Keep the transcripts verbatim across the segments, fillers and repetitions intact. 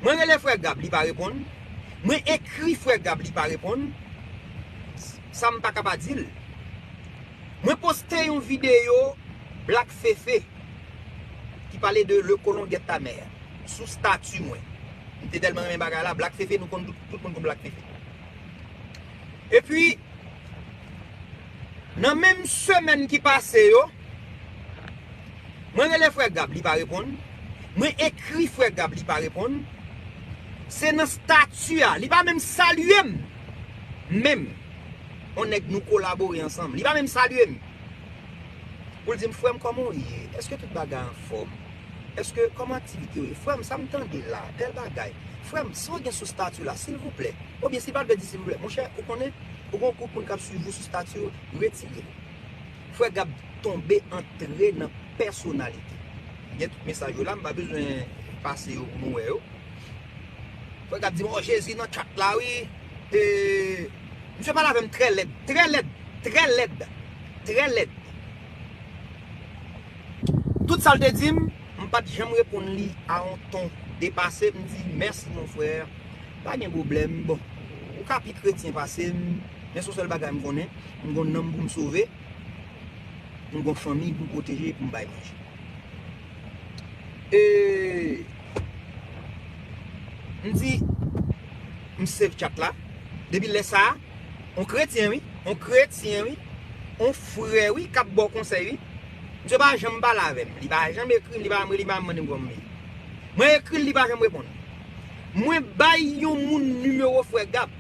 Mwen rele frè Gab, li pa reponn. Mwen ekri frè Gab, li pa reponn. Sa m pa ka pa di l. Mwen poste yon videyo Black Fefe ki pale de Le Colon Guette Ta Mère sou stati mwen. M te tèlman renmen bagay la, Black Fefe, nou konn tout, tout moun konn Black Fefe. Epi, nan menm semèn ki pase yo, mwen rele frè Gab, li pa reponn. Mwen ekri frè Gab, li pa reponn. Se nan stati a, li pa menm salye m. Menm. On nèg nou kolabore ansanm. Li pa menm salye m. Pou l di m, "Frè m, kòman w ye? Èske tout bagay anfòm? Èske, kòman aktivite yo ye? Frè m, sa m tande la, tèl bagay. Frè m, sa w gen sou stati la, silvouplè." Oubyen si l pa t vle di silvouplè, monchè, ou konnen, ou gen yon gwoup moun k ap swiv ou sou stati yo, retire l. Frè Gab tonbe antre nan pèsonalite. Gen tout mesaj yo la, m pa bezwen pase yo pou nou wè yo. Frè Gab di m, "O, Jezi nan chat la, wi." E, misye pale avè m trè lèd, trè lèd, trè lèd, trè lèd. Tout sa l te di m, m pa t janm reponn li a yon ton depase. M di, "Mèsi, mon frè. Pa gen pwoblèm. Bon, ou ka pi kretyen pase m, men se yon sèl bagay m konnen. M gon nanm pou m sove. M gon fanmi pou m pwoteje, pou m bay manje." E, m di, m save chat la. Depi lè sa a, on kretyen, wi. On kretyen, wi. On frè, wi, k ap ba w konsèy, wi. Misye pa janm pale avè m. Li pa janm ekri m, li pa janm rele m, li pa janm mande m kòman m ye. Mwen ekri l, li pa janm reponn. Mwen bay yon moun nimewo frè Gab.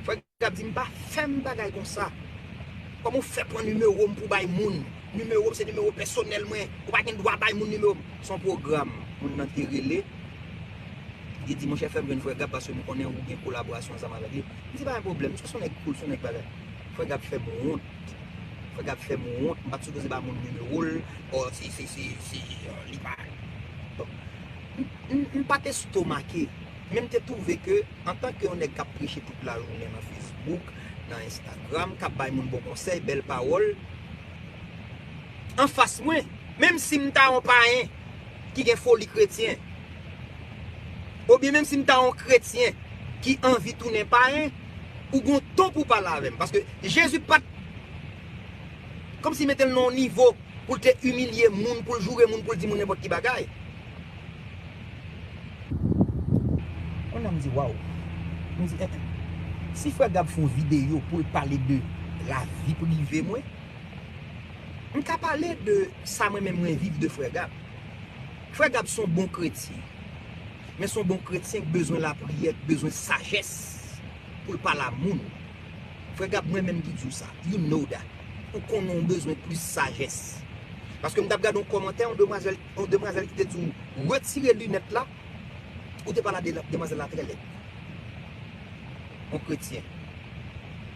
Frè Gab di m, "Pa fè m bagay konsa. Kòman w fè pran nimewo m pou bay moun? Nimewo m se nimewo pèsonèl mwen. Ou pa gen dwa bay moun nimewo m." Se yon pwogram moun nan te rele. Li di, "Monchè, fè m jwenn frè Gab paske m konnen ou gen kolaborasyon ansanm avèk li." M di, "Pa gen pwoblèm, se yon nèg cool, se yon nèg bagay." Frè Gab fè m wont. Frè Gab fè m wont. M pa t sipoze ba moun nimewo l. O, si, si, si, si, o, li pa. Bon. M, m, m pa t estomake. Men m te twouve ke, antanke yon nèg k ap preche tout lajounen nan Facebook, nan Instagram, k ap bay moun bon konsèy, bèl pawòl, anfas mwen, menm si m ta yon payen ki gen foli kretyen, oubyen menm si m ta yon kretyen ki anvi tounen payen, ou gon ton pou w pale avè m. Paske Jezi pa t kòmsi mete l nan yon nivo pou l te imilye moun, pou l joure moun, pou l di moun nenpòt ki bagay. Yon nèg m di, "Waw." M di, "Eh, eh. Si frè Gab fè yon videyo pou l pale de lavi prive mwen, m ka pale de sa mwen menm mwen viv de frè Gab." Frè Gab se yon bon kretyen. Men se yon bon kretyen ki bezwen lapriyè, ki bezwen sajès pou l pale a moun. Frè Gab, mwen menm ki di w sa. You know that. Ou konnen w bezwen plis sajès. Paske m t ap gade yon kòmantè, yon demwazèl, yon demwazèl ki te di w, "Retire linèt la." Ou te pale a de-, demwazèl la trè lèd. Yon kretyen.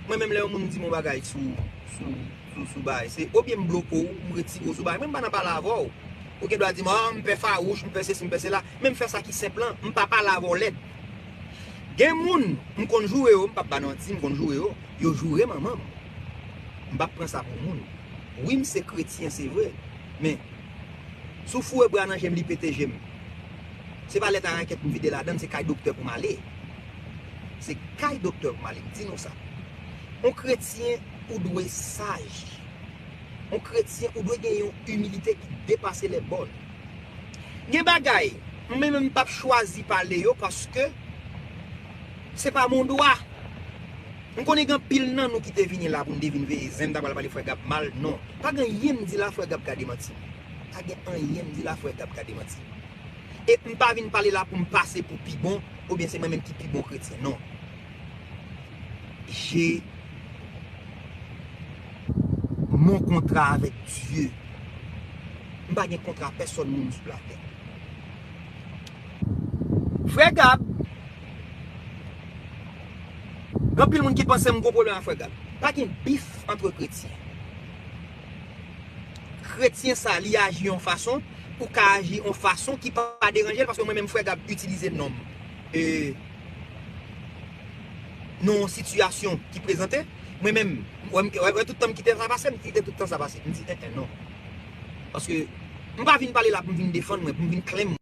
Mwen menm lè yon moun di m yon bagay sou, sou, sou, sou bagay, se oubyen m bloke w, m retire w sou bagay. Mwen m pa nan pale avè w. Ou gen dwa di m, "Ah, m pè fawouch, m pè sesi, m pè sela." Men m fè sa ki senp lan, m pa pale avè w lèd. Gen moun, m konn joure yo, m p ap ba manti, m konn joure yo, yo joure manman m. M p ap pran sa pou moun. Wi, m se kretyen, se vre, men si w foure bra nan je m, li pete je m. Se pa lèt a rakèt m vide ladan l, se kay doktè pou m ale. Se kay doktè pou m ale, m di nou sa. On kretyen, ou dwe saj. On kretyen, ou dwe gen yon imilite ki depase lè bòn. Gen bagay, mwen menm m p ap chwazi pale yo paske se pa mon dwa. M konnen gen anpil nan nou ki te vini la pou n te vin veye zen, m ta pral pale frè Gab mal. Non. Pa gen anyen m di la frè Gab ka demanti m. Pa gen anyen m di la frè Gab ka demanti m. E m pa vin pale la pou m pase pou pi bon, oubyen se mwen menm ki pi bon kretyen. Non. J'ai mon contrat avec Dieu. M pa gen kontra pèsòn moun sou latè. Frè Gab, gen anpil moun ki panse m gon pwoblèm ak frè Gab. Pa gen bif antre kretyen. Kretyen sa, li aji yon fason, ou ka aji yon fason ki pa deranje l, paske mwen menm frè Gab itilize non m. E, nan yon sitiyasyon ki prezante, mwen menm, wè, m, wè, wè tout tan m kite sa pase, m kite tout tan sa pase. M di, en, en, non. Paske, m pa vin pale la pou m vin defann mwen, pou m vin claim